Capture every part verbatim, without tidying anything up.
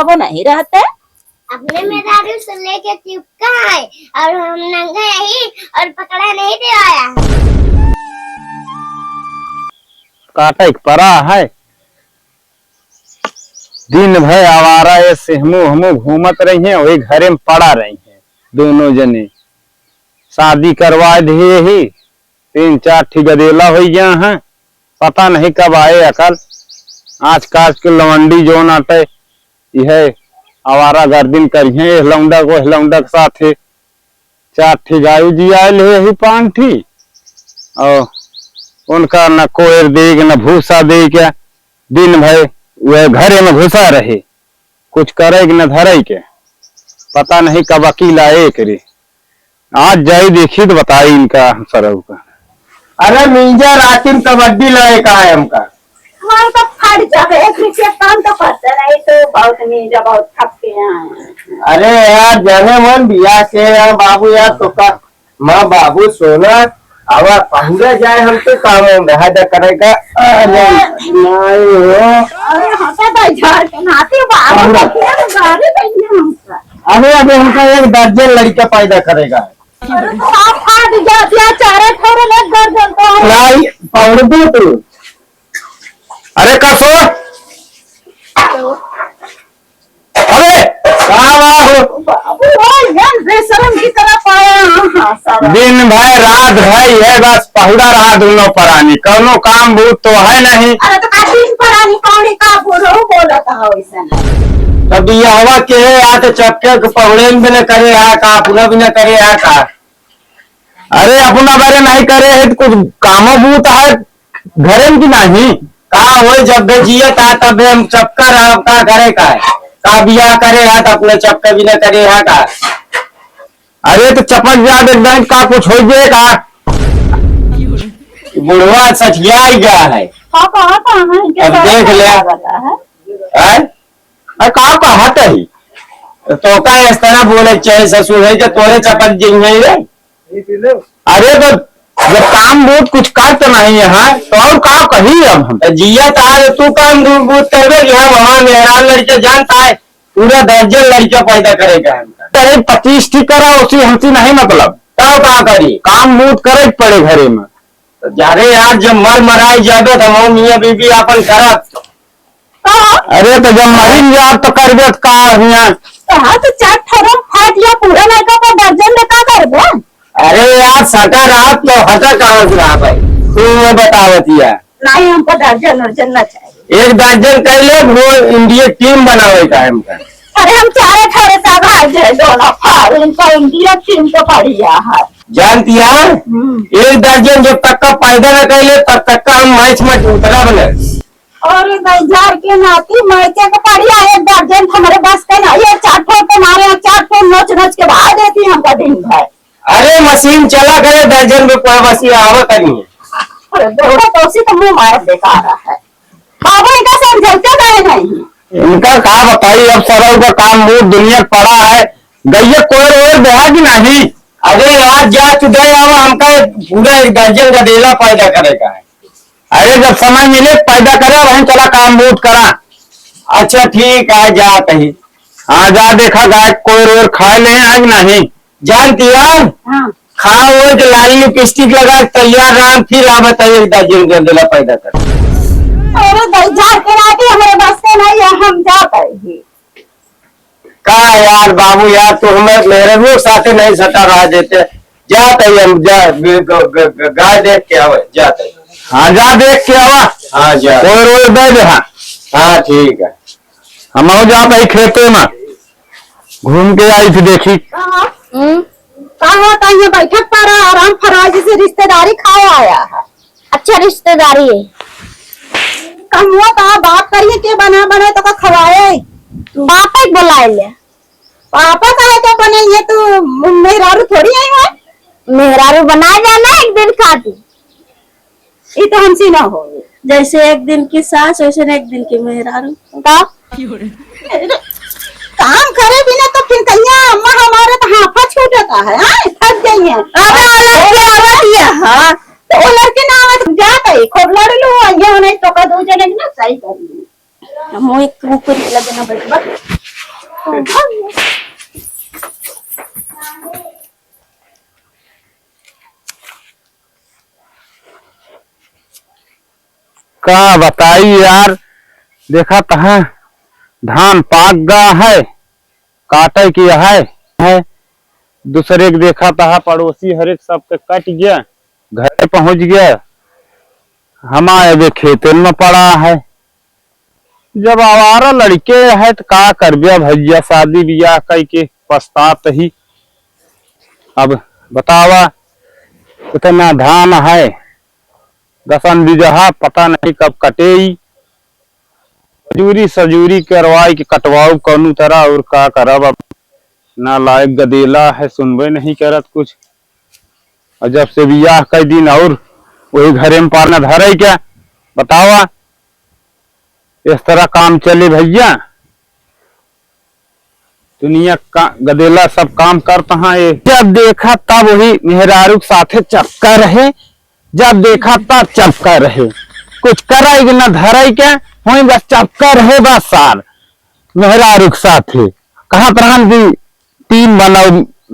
तो नहीं रहते। अपने मेहरारू से लेके चिपका है और हम नंगे ही और पकड़ा नहीं दिलाया है। काटे के परा है। दिन भर आवारा ये सेहमू हमू घूमत रही हैं, वही घरे में पड़ा रही हैं दोनों जने। शादी करवा दिए ही, तीन चार ठी गदेला होइ गया हैं, पता नहीं कब आए अकल। आज काज के लवंडी जौन आटे, यह आवारा गर्दिन करिहें, एह लौंडा को, एह लौंडा के साथे चार ठी गाय जियाए ले ही पाँच ठी, और उनका न कोयर दे के, न भूसा दे के, दिन भर वह घरे में घुसा रहे, कुछ करे के न धरे के। पता नहीं कब अकील आए एकरे। आज जाई देखी तो बताई इनका हम सरऊ का। अरे मीजा राती में कबड्डी लड़े का है हमका। हमारे तो फट जावे, एक रुपया काम तो करते नहीं तो बहुत मीजा, बहुत थक के आए हैं। अरे यार जाने मन बिया के यार बाबू यार तो का माँ बाबू सोना आवा पहुंचा जाए हम तो काम हम रहा जा करेगा। अरे नहीं हो। अरे हटा भाई झाड़ के नाते बाबू पहुंचा। तो क्या गाड़ी देंगे हमका। अरे अभी हमका एक दर्जन लड़का पैदा करेगा। अरे तो आप फाट गया, क्या चारे ठोरे में दर्जन तो है। लाई, पकड़ दो तू। अरे कसो। अरे, का बा हो? बाबू, ओ, ये बेशरम की तरह पाया, हाँ, हाँ, सारा। दिन भर रात भर ये बस पहुड़ा रहा दोनों परानी, कौनो काम बूत तो है नहीं। अरे, तो का दिन परानी कौन का बोलो, बोलत है वैसे नहीं। तब ये हवा के है, या तो चक्के के पहुड़े में भी न करे, या का अपना भी न करे, या का। अरे अपना बारे नहीं करे है तो कुछ कामो बूत है घरे में कि नहीं? का होई जब बे जियत आ तब बे हम चक्कर आ का करे का है? का बियाह करे है तो अपने चक्कर भी न करे है का? अरे तो चपक जा एकदम का कुछ हो गए का? बुढ़वा सठिया ही गया है। पापा, पापा, हाँ, इनके अब सारे देख ले। पापा वाला है। हैं? अरे का कहत है? तो का इस तरह बोले चाहे ससुर है कि तोरे चपक जिंगे रे? अरे तो जब काम बूत कुछ कर तो नहीं है, हाँ? तो और का कही अब हम? तो जिया तो आज तू काम बू-, बूत करबे कि हम हमार मेहरान लड़के जानता है, पूरा दर्जन लड़के पैदा करेगा हमका। अरे पच्चीस ठी करा, उसी हमसे नहीं मतलब। तो का करी? काम बूत करे के पड़े घरे में। तो जा रे यार, जब मर मराई जाबे तो हम मियाँ बीबी आपन करत। अरे तो जब मरी जाब तो करबे तो का हियाँ? तो हाँ, तो चार ठोरम फाट लिया, पूरा लड़का पर दर्जन में का करबे? अरे यार, सटा रहा तो हटा कहाँ से रहा भाई? तू वो बतावत या। नहीं, हमको दर्जन वर्जन ना चाहिए। एक दर्जन कर ले, वो इंडिया टीम बनावे का है हमका। अरे हम चारे ठोरे से भाग जाए दोनों फाड़, इनका इंडिया टीम तो बढ़िया है। जानती है, हम्म। एक दर्जन जब तक का पैदा न कर ले, तब तक का हम मैच में उतरा बने। और भाई झाड़ के नाती, मैं क्या के पड़ी है, एक दर्जन तो हमारे बस के नहीं, ये चार ठो तो मारे हैं, चार ठो नोच नोच के भाग देती हमका दिन भर। अरे मशीन चला करे, दर्जन पे कोई मशीन आवा करी। अरे दौड़ा तो उसी तो मुंह मार बेकार है। बाबू इनका समझौते गए नहीं। इनका का बताई, अब सरऊ का काम मुंह दुनिया पड़ा है। गइया कोयर ओयर देहा कि नहीं? अरे यार जा तू दे आवा, हमका पूरा एक दर्जन का डेला पैदा करे का है। अरे जब समय मिले पैदा करा, वहीं चला काम बूत करा। अच्छा ठीक है, जा कहीं। हाँ जा देखा गाय कोयर ओयर खाए ले आज नहीं। जानती है? हाँ। खाओ ओए के लाली लिपस्टिक लगा के तैयार रहा, फिर आ बताइए एक दर्जन के अंदर पैदा कर। अरे भाई झाड़ के राती हमारे बस के नहीं है, हम जाते हैं। का यार बाबू यार, तू हमें मेहरबू साथे नहीं सटा रहा देते। जा तई हम जा, ग-, ग-, ग-, ग-, गाय देख के आवे, जा तई। हाँ, जा देख के आवा। हाँ, जा। कोई रोज दे दे, हाँ। हाँ, ठीक है। हम आओ जा तई खेते में। घूम के आई थी, देखी। हाँ। हम्म। का होता है, ये बैठक पर आराम फरमाइश से रिश्तेदारी खाए आया है। अच्छा रिश्तेदारी है। कमुआ का बात करिए के बना बना तो का खवाए। पापा के बुलाए ले। पापा का है तो बने, ये तो मेहरारू थोड़ी आई है। मेहरारू बना जाना एक दिन खाती। ये तो हमसे ना हो। जैसे एक दिन की सास वैसे एक दिन की मेहरारू। का? काम करे बिना तो फिर कहिया अम्मा हमारे तो हाफा छूटता है, हाँ? थक गई है। अब अलग से आवत है, हाँ। तो वो लड़के ना आवत, जात है, खूब लड़ लो, ये नहीं तो का दो जने ना सही कर ली। हम एक ऊपर लगे ना बैठबा। का बताई यार, देखा तहाँ धान पाक गा है, काटे के है, है। दूसरे के देखा तहाँ पड़ोसी हरेक सबके कट गया, घरे पहुँच गया, हमारे अबे खेतन में पड़ा है। जब आवारा लड़के है त का करबे भैया, शादी बियाह कई के पछतात ही। अब बतावा, इतना धान है, दसन बीजहा, पता नहीं कब कटेई। मजूरी सजूरी करवाई के कटवाऊ कौनो तरह, और का करब अब, ना लायक गदेला है, सुनबे नहीं करत कुछ। और जब से बियाह कई दिन और वही घरे में पारना धरे क्या, बतावा, इस तरह काम चले भैया। दुनिया का गदेला सब काम करत हाँ ये। जब देखा तब वही मेहरारू के साथे चपका रहे, जब देखा तब चपका रहे। कुछ कराई के ना धराई के, वहीं बस चपका रहे बस सार। मेहरारू के साथे कहत रहन कि टीम बनाओ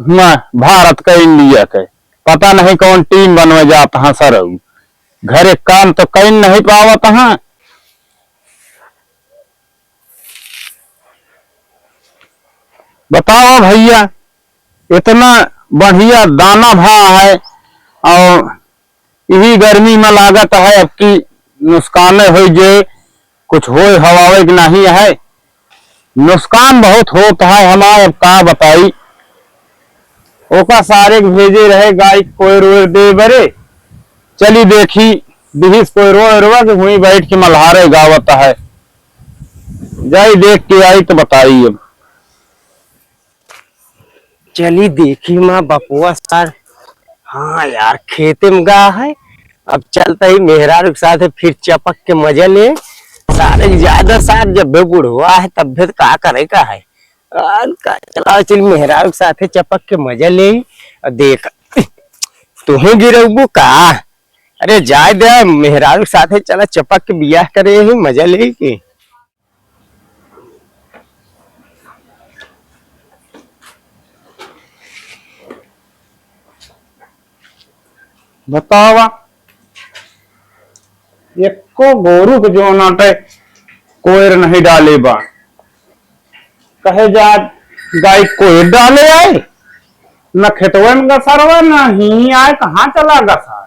हुआ भारत का, इंडिया के। पता नहीं कौन टीम बनवे जात हाँ सरऊ। घरे काम तो कई नहीं पावत हाँ। बताओ भैया, इतना बढ़िया दाना भा है और यही गर्मी में लागत है अब की नुकसान हो जे, कुछ होए हवावे के नहीं है, नुकसान बहुत होत है हमार। अब का बताई, ओका सारे के भेजे रहे गाय कोयर ओयर दे बरे, चली देखी दिहिस कोयरो ओयरवा के हुई बैठ के मल्हारे गावत है। जाई देख के आई तो बताई अब। चली देखी माँ बपुआ सार। हाँ यार, खेते में गा है। अब चलते ही मेहरारू के साथ फिर चपक के मजा ले। सारे के ज्यादा सार जब भी बुढ़वा है तब भी तो का करे का है। और का चला चल मेहरारू के साथ चपक के मजा ले। और देख तुहूँ गिरबू का? अरे जाए दे, मेहरारू के साथे चला, चपक के बियाह करे ही, मजा ले के। बतावा, एको गोरू के जो नाटे कोयर नहीं डाले बा। कहे जा गाय कोयर डाले आए, न खेतवे में गसरवा, न ही आए, कहाँ चला गसार।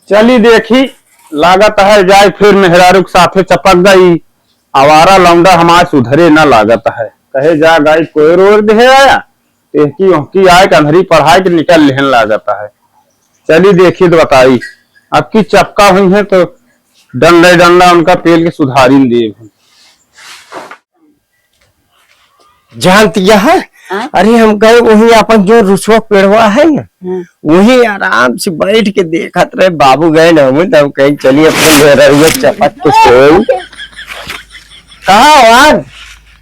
चली देखी, लागत है जाए फिर मेहरारू के साथे चपक गई। आवारा लौंडा हमार सुधरे न लागत है। कहे जा गाय कोयर ओर दे आया, तेहकी ओहकी आए के अंधरी पढ़ाए के निकल लेहन लागत है। चली देखी तो बताई, अब की चपका हुई है तो डंडा डंडा उनका पेल के सुधारी देब। जानत हया? हाँ? अरे हम गए वही अपन जो रुसवा पेड़वा है ना, हाँ। वही आराम से बैठ के देखत रहे, बाबू गए ना, हम तब कहीं चली अपने घर में चपक के सोई। कहाँ वाद?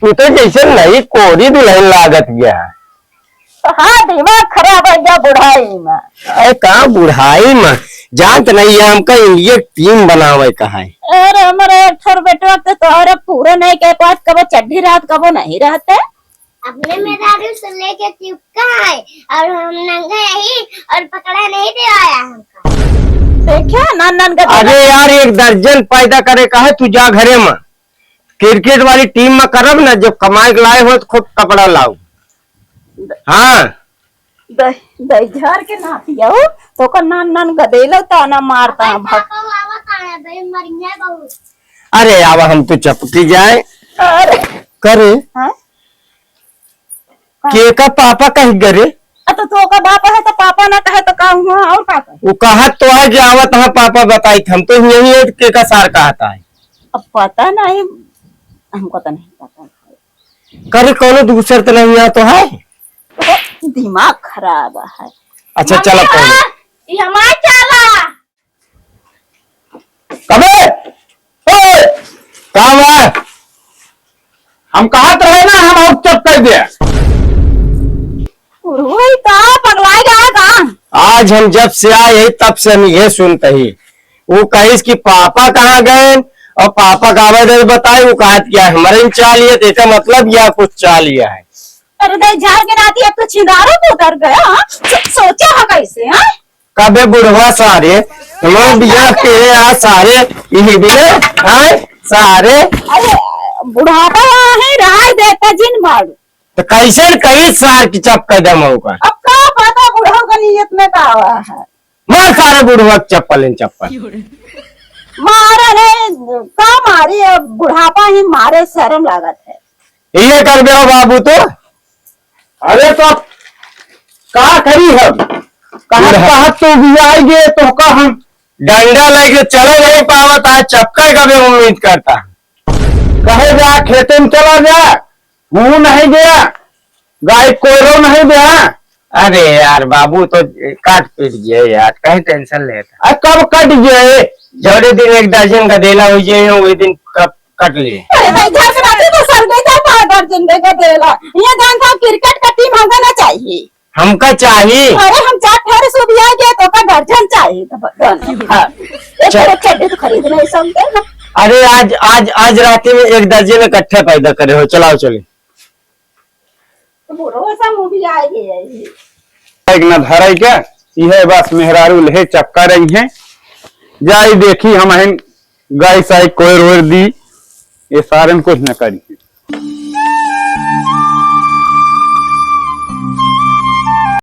तू तो जैसे नई कोरी दुल्हन लागत गया। हाँ, दिमाग खराब है गया बुढ़ाई में। अरे का बुढ़ाई में? जानत नहीं है हमका इंडिया टीम बनावे का है। अरे हमारे एक ठोर बेटवा के तो और पूरा नहीं कह पात, कबो चड्ढी रहत, कबो नहीं रहते। अपने मेहरारू से लेके चिपका है और हम नंगे ही और पकड़ा नहीं देवाया हमका। देखा ना नन का अरे यार, एक दर्जन पैदा करे का है, तू जा घरे में। क्रिकेट वाली टीम में करब ना, जब कमाए के लाए हो तो खूब कपड़ा लाओ। हाँ। दही, दही झार के ना पियाऊ, तो ओकर नान नान गदेलो ताना मारता है भक। पापा आवत है, दही मरिया बहुत। अरे आवा, हम तो चपकी जाए। अरे। करे। हाँ? के का पापा कही गरे? आ तो, तो ओकर बाप है तो पापा ना कहे तो का हुआ और का कहे? वो कहा तो है कि आवत है पापा बताई, हम तो यही है के का सार कहता है। अब पता नहीं, हमको तो नहीं पता। करे कौनो दूसर त नहीं आ तो है? दिमाग खराब है। अच्छा, चला मम्मी, पहले। ये हमार चाला। कबे? ए, का हुआ? हम कहत रहे ना, हम आउट चेक कर दे। ओए, का पगलाइ गया का? आज हम जब से आए हैं, तब से हम ये सुनते ही। वो कहिस कि पापा कहाँ गए, अब पापा का आवे दे बताए, वो कहत क्या है, मरे चाल ये, तो एका मतलब या कुछ चाल या है। अरे दाई, झार के नाती अब तो छिंदारो को उतर गया, हाँ? सो-, सोचा है कैसे, हाँ? कबे बुढ़वा सारे, हमार बियाह के आ सारे, यही बिना, हाँ, सारे। अरे, बुढ़ापा है, रहाई देता जिन मारू। तो कैसे करी सार की चप कर दे मऊ का? अब का पता बुढ़ऊ का नियत में का हुआ है। मार सारे बुढ़वा के चप्पल इन चप्पल। मारे नहीं, का मारी, अब बुढ़ापा ही मारे, शर्म लागत है। ये कर दे बाबू तो। अरे तो अब का करी हम? कहा बुढ़ा- कहा तो भी आई गए तो का हम डंडा लेके चलो नहीं पावत, आज चक्कर का भी उम्मीद करता। कहे जा खेते में चला जा, हूँ नहीं गया, गाय कोयरो नहीं गया। अरे यार बाबू तो काट पीट गया यार, कहीं टेंशन लेता। अरे कब कट गया? जौरे दिन एक दर्जन का देला हो जाए, वही दिन कब कट लिए। अरे भाई, घर से बातें तो सर गई था, पाँच दर्जन दे के देला। ये जानता हूँ, क्रिकेट का टीम हमका ना चाहिए। हमका चाहिए। अरे हम चार ठारे सौ भी आ गया तो का दर्जन चाहिए तो बदन। हाँ। एक चल। तरफ चड्डी तो खरीद नहीं सकते ना। अरे आज, आज, आज रात में एक दर्जन इकट्ठे पैदा करे हो, चलाओ चले। तो बुढ़ो सा मुँह भी आ गया है। एक न धराई के, यह बस मेहरारू ले चक्का रही हैं। जाई देखी हम अहन गाय साई कोयर ओयर दी, ये सारन कुछ न करी।